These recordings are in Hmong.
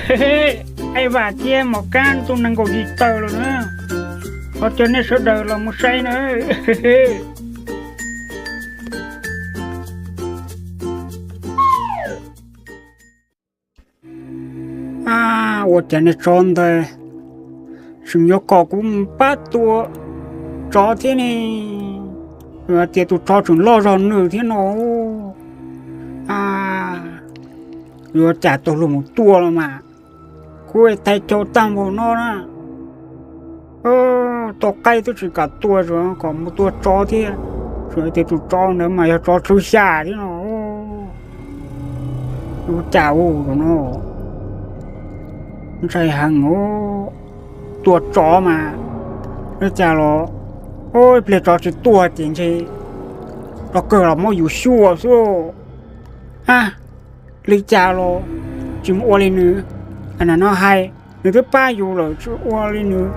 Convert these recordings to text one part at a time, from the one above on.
Aib Vam thiab Mos Kab ntuj nees nkaum yim tawm los na, ho cov nej sawv daws los mus saib na. Ua cas niag tsov ntawd tseem yuav kom kuv mus pab tua tsov thiab ne? Tias tus tsov tseem loj zog nws thiab no. Yuav cas tau luag mus tua los mas, kuv tais caus tag npaum no na. Tau qaib twb tsis kam tua, kom mus tua tsov thiab. Tsuas tias tus tsov ntawd mas yog tsov tswv xya thiab no. Ua cas ua no ntshai heev, tua tsov mas li cas los, ib pliag tsov tsis tuag ces ntshe rov kawg los muab yus xyuaj xwb. Li cas los tsis mus ua li nws, no hais nws twb pab yus lawm tsis ua li nws,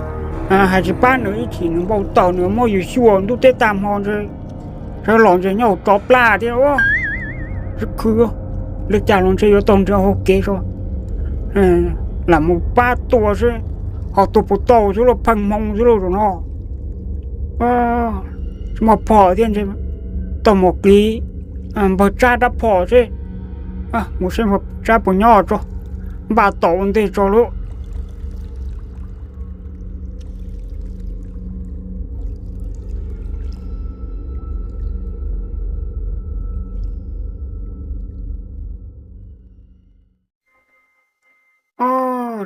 hais tsis pab nws ib chim nws npau taws nws muab yus xyuaj ntuj teb tag hmo ntshe, sawv los ntshe nyob hauv tsov plab thiab. Tsis khwv, li cas los ntshe yuav tau nrhiav hauv kev so, lam mus pab tua seb ho tua puas tau xwb lauj, pheej hmoo xwb lauj zaum no. Tsis muaj phom thiab ntshe tau mus qiv npawg Tsab rab phom seb, mus seb npawg Tsab puas nyob tso, npaj tau ua ntej tso lauj.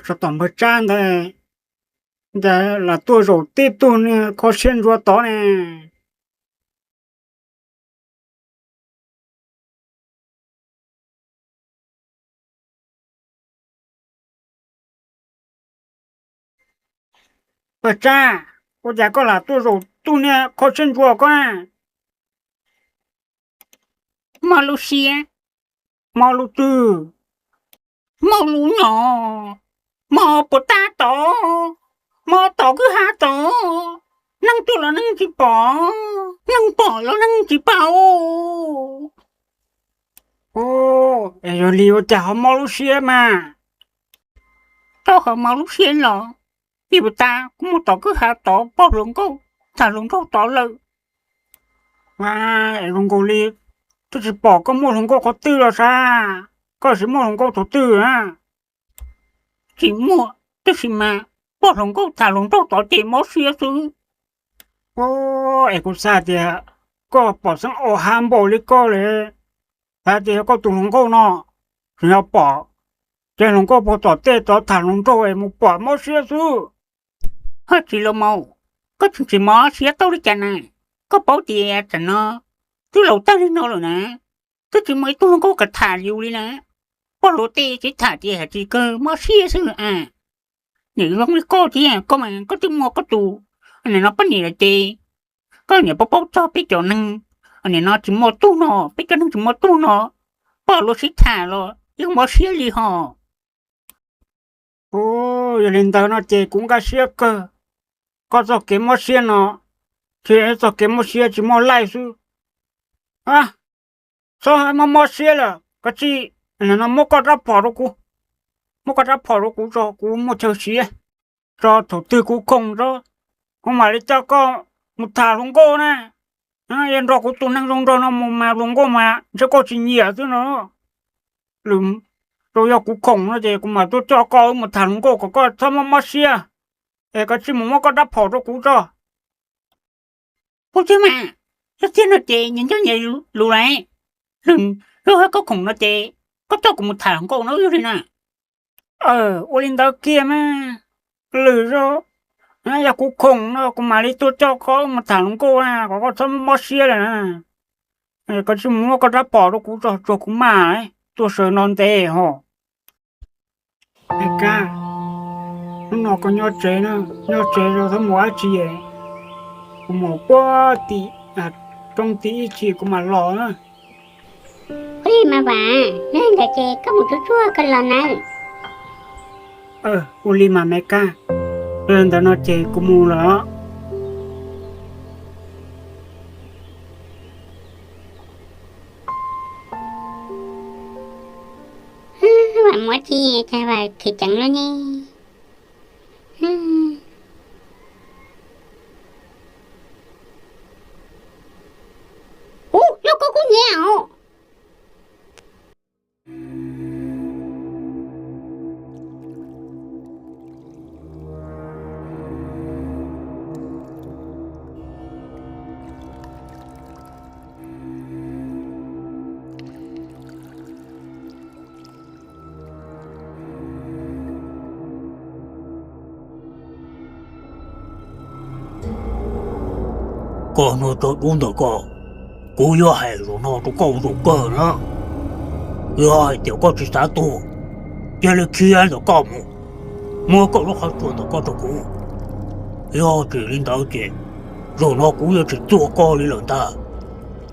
Tsov tom npawg Tsab ntawd, ntawd lam tuaj zaum tib tug niag kho siab ntsuav tod ne. Npawg Tsab, ua cas koj lam tuaj zaum tib tug niag kho siab ntsuav ko na? Mob lub siab. Mob lub twg? Mob lub no. Mob puas tab tod, mob tom kwj ha tod. Neeg tuaj los neeg tsis pom, neeg pom los neeg tsis paub. Yog li ua cas ho mob lub siab mas? Tau ho mob lub siab los vim puas tas kuv mus tom kwj ha tod pom hluas nkauj tham hluas nraug tod lawm. Hluas nkauj li, twb tsis pom koj muaj hluas nkauj qhov twg los sav, koj tsis muaj hluas nkauj thaum twg na? Tsis muaj, tab sis mas pom hluas nkauj tham hluas nraug tod ces mob siab xwb. Es kuv xav tias koj pom xeeb os hav npaum li koj li, xav tias yog koj tus hluas nkauj no, tseem yog pom cov hluas nkauj puag tom tej tod tham hluas nraug es mus pom mob siab xwb. Ho tsis los mas, koj tseem tsis mob siab tau li cas na? Koj paub tias tam no twb laus tag li no lawm na, twb tsis muaj ib tug hluas nkauj kam tham yus li na. Pog hluas tej tseem tham tias hais tsis kawg mob siab xwb a. Nim zoo li koj thiab koj mas koj twb muaj koj tus nim no poj niam lawm ces koj niam paub paub txog peb cov neeg nim no tsis muaj tug no, peb cov neeg tsis muaj tug no, pog luag sib tham los yeej mob siab li hos. Yog li ntawd no ces kuv nkag siab kawg. Koj txoj kev mob siab no, tsis txoj kev mob siab tsis muaj laij xwb. Txhob mob mob siab lawm, koj tsis, no muab koj rab phom rau kuv, muab koj rab phom rau kuv tso kuv muaj chaw siv, tso thaum twg kuv khoom tso, kuv mam li coj koj mus tham hluas nkauj na. Yog nrog kuv tus neeg zoo nraug no mus mas hluas nkauj mas ntshe koj tsis nyiam xwb no. Lwm zaus yog kuv khoom no ces kuv mam tuaj coj koj wb mus tham hluas nkauj kom koj txhob mob mob siab. Es koj tsis mus muab koj rab phom rau kuv tso. Puas tsuag mas, yog tiag no ces nyias nco nyias lus lawm. Lwm zaus yog koj khoom no ces koj coj kuv mus tham hluas nkauj no wb yog li na. Ua li ntawd kiag mas, lwm zaus yog kuv khoom no kuv mam li tuaj coj koj wb mus tham hluas nkauj na kom koj txhob mob siab lawm na. Koj tsis mus muab koj rab phom rau kuv tso, tsuag kuv maj tuaj sawv no ntev hos. Kab, hnub no koj nyob tsev, nyob tsev txhob mus dab tsi, kuv mus puag tim roob tim ib chim kuv mam los na. Ua li mas Vam, yog li ntawd ces koj mus tsuag tsuag koj los nawb. Ua li mas me Kab, yog li ntawd no ces kuv mus lawm os. Muab tsi cas vas khwv ceev lub ne. Ub, lub kub kub nyiav os. Koj hnov tsov dub ntawm koj, kuv yuav hais zaum no rau koj ua zaum kawg na. Yog hais tias koj tsis xav tuag, cia li khiav ntawm koj mus, muab koj lub qhov tsua ntawm koj rau kuv. Yog tsis li ntawd ces zaum no kuv yuav tsis txuag koj li lawm ntag.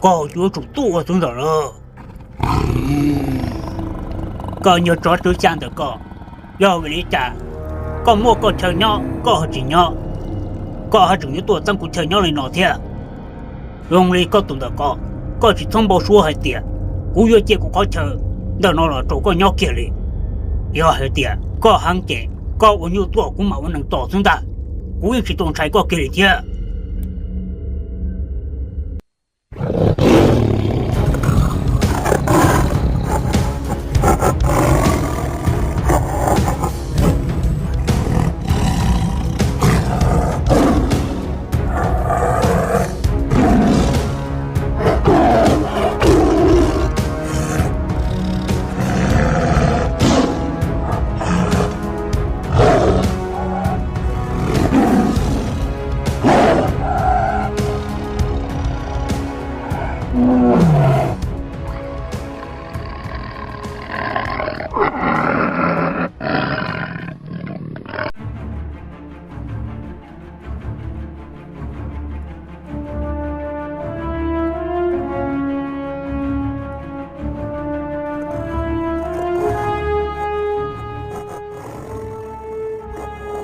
Koj yuav tsum tuag xwb ntawm lawm. Koj nyuag tsov tswv xya ntawm koj, yog vim li cas koj muaj koj chaw nyob koj ho tsis nyob, koj ho tseem yuav tuaj txeeb kuv chaw nyob li no thiab? Zoo li koj tus ntawm ko, koj tsis txhob npau suav hais tias kuv yuav cia kuv qhov chaw ntawm no los rau koj nyob kiag li. Yog hais tias koj heev ces koj ua nyuj tuaj kuv mam ua neeg tso xwb ntag, kuv yeej tsis tau ntshai koj kiag li thiab.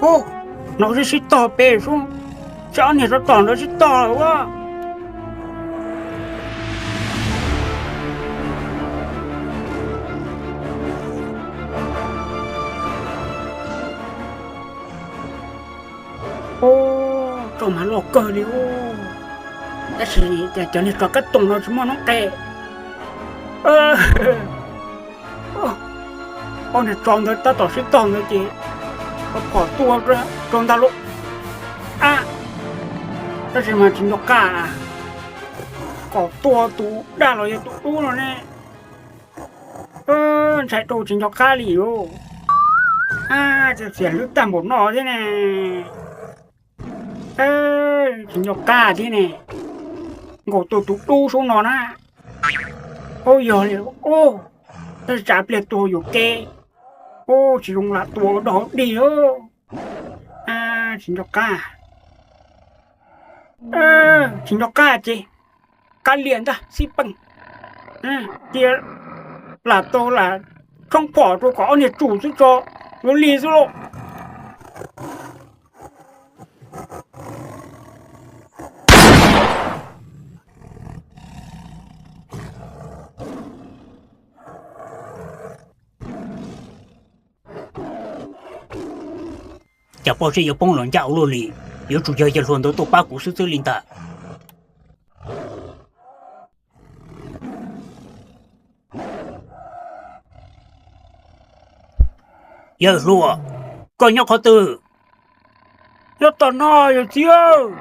Ub, no sib sib tog pem sub, tsam ob niag tsov tom ntawd sib tog lawm ua. Ub, tsov mas loj kawg li ub. Tab sis cov niag tsov kab toom no tsis muaj noob qes. Ob niag tsov ntawd tab tom sib tog ntawd ces phom tua rau ntag lauj. A, tab sis mas tsis nco qab, kom tua tus daj los yog tus dub no ne. Ntshai rau tsis nco qab li os. Xiam hlwb tag npaum no thiab ne. Tsis nco qab thiab ne. Nkaus tua tus dub sub no na. Ub, yog li ub, tab sis tsam pliag tua yuam kev. Ub, tsis zoo lam tua ua dog ua dig. Tsis nco qab. Tsis nco qab ces qab liam ntag xib peem. Cia lam tau lam tshoob phom rau kom ob niag tsum xwb tso, yuav lig xwb lauj. Cas pob zeb yuav poob los ncaj ua luaj li, yuav tsum yog yawg hluas ntawd tuaj pab kuv xwb xwb li ntag. Yawg hluas, koj nyob qhov twg? Nyob tom no yawg txiv.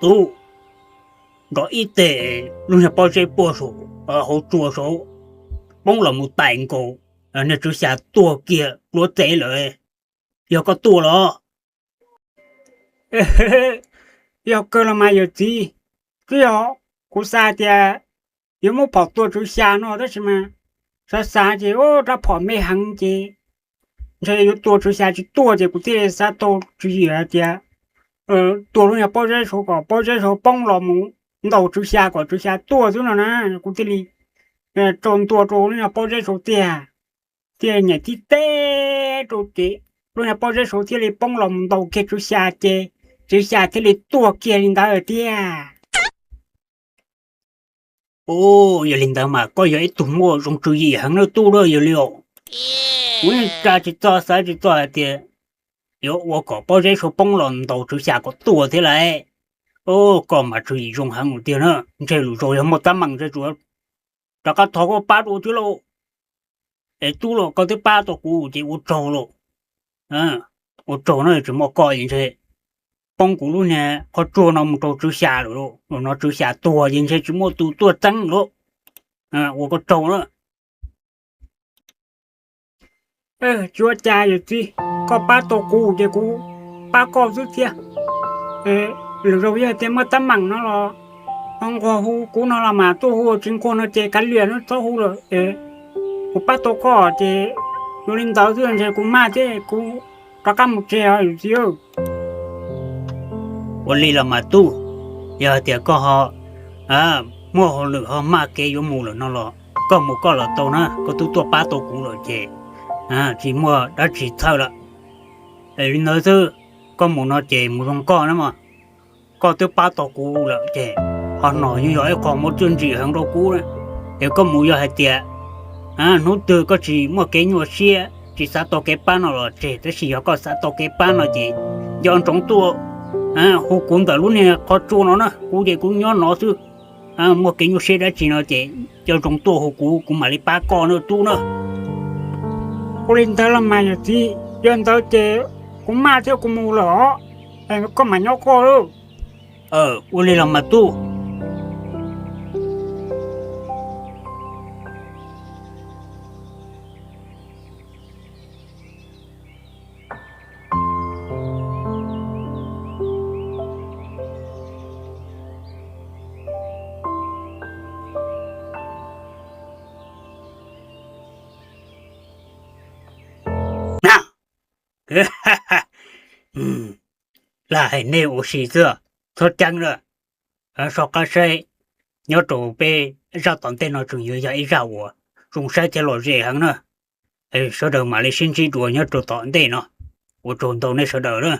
Tub, nrov ib teg lub niag pob zeb puag saum hauv tsua saud poob los mus tais nkaus, niag tswv xya tuag kiag pluav txev lawm. Yog koj tuaj los? Yog kawg los mas yawm txiv, twb yog kuv xav tias yuav muab phom tua tswv xya no tab sis mas xav xav ces rab phom me heev ces ntshe yuav tua Tswv Xya tsis tuag ces kuv thiaj li xav tau tswv yim hais tias tua lub niag pob zeb saud kom pob zeb saud poob los mus ntaus Tswv Xya kom Tswv Xya tuag xwb no na. Kuv thiaj li tso ntua rau lub niag pob zeb saud tiag, thiaj nyem tib teb rau ces lub niag pob zeb saud thiaj li poob los mus ntaus kiag Tswv Xya ces Tswv Xya thiaj li tuag kiag li ntawd tiag. Yog li ntawd mas koj yog ib tug muaj zoo tswv yim heev na tub na, yog li os. Kuv yeej tsa tsis txog xav tsis txog hais tias yuav ua kom pob zeb saud poob los ntaus Tswv Xya kom tuag thiab lauj. Koj mas tswv yim zoo heev tiag na, ntshe lwm zaus yog muaj teeb meem ntshe tsuas rov qab thov koj pab dua thiab lauj. Es tub los koj twb pab tau kuv ces ua tsaug lauj. Ua tsaug no tsis muaj koj es ntshe poob kuv lub niag qhov tsua no mus rau Tswv Xya lawm lauj, no Tswv Xya tuag ces ntshe tsis muaj tus tuaj txeeb lauj. Ua koj tsaug na. Tsis ua cas yawm txiv, koj pab tau kuv ces kuv pab koj xwb thiab. Lwm zaus yog tias muaj teeb meem no los ho nquag hu kuv no los mas tuaj hu, tsis nquag no ces kav liam no txhob hu lawm. Kuv pab tau koj ces yuav li ntawd xwb, ntshe kuv maj thiab kuv rov qab mus tsev os yawm txiv. Ua li los mas tub, yog hais tias koj ho muaj hauj lwm ho maj kev yuav mus lawm no los koj mus koj los tau na, koj twb tuaj pab tau kuv lawm ces tsis muaj dab tsi txhawj lawm. Li ntawd xwb, koj mus no ces mus zoo koj na mog. Koj twb pab tau kuv lawm ces qhov no yeej yog ib qho muaj txiaj ntsig heev rau kuv na. Es koj mus yog hais tias hnub twg koj tsis muaj kev nyuaj siab tsis xav tau kev pab no los tseg, tab sis yog koj xav tau kev pab no ces nco ntsoov tuaj hu kuv ntawm lub niag qhov tsua no na, kuv ces kuv nyob no xwb. Muaj kev nyuaj siab dab tsi no ces nco ntsoov tuaj hu kuv, kuv mam li pab koj na tub na. Ua li ntawd los mas yawm txiv, yog ntawd ces kuv maj thiab kuv mus lawm os, koj mam nyob koj lauj. Ua li los mas tub. Lam hais nej ua si xwb, txhob ceeb lawm. Soj qab saib, nyob rau peb zaj tom ntej no tseem yuav yog ib zaj uas zoo saib thiab lom zem heev na. Sawv daws mam li sib ntsib dua nyob rau tom ntej no. Ua tsaug ntau nej sawv daws na.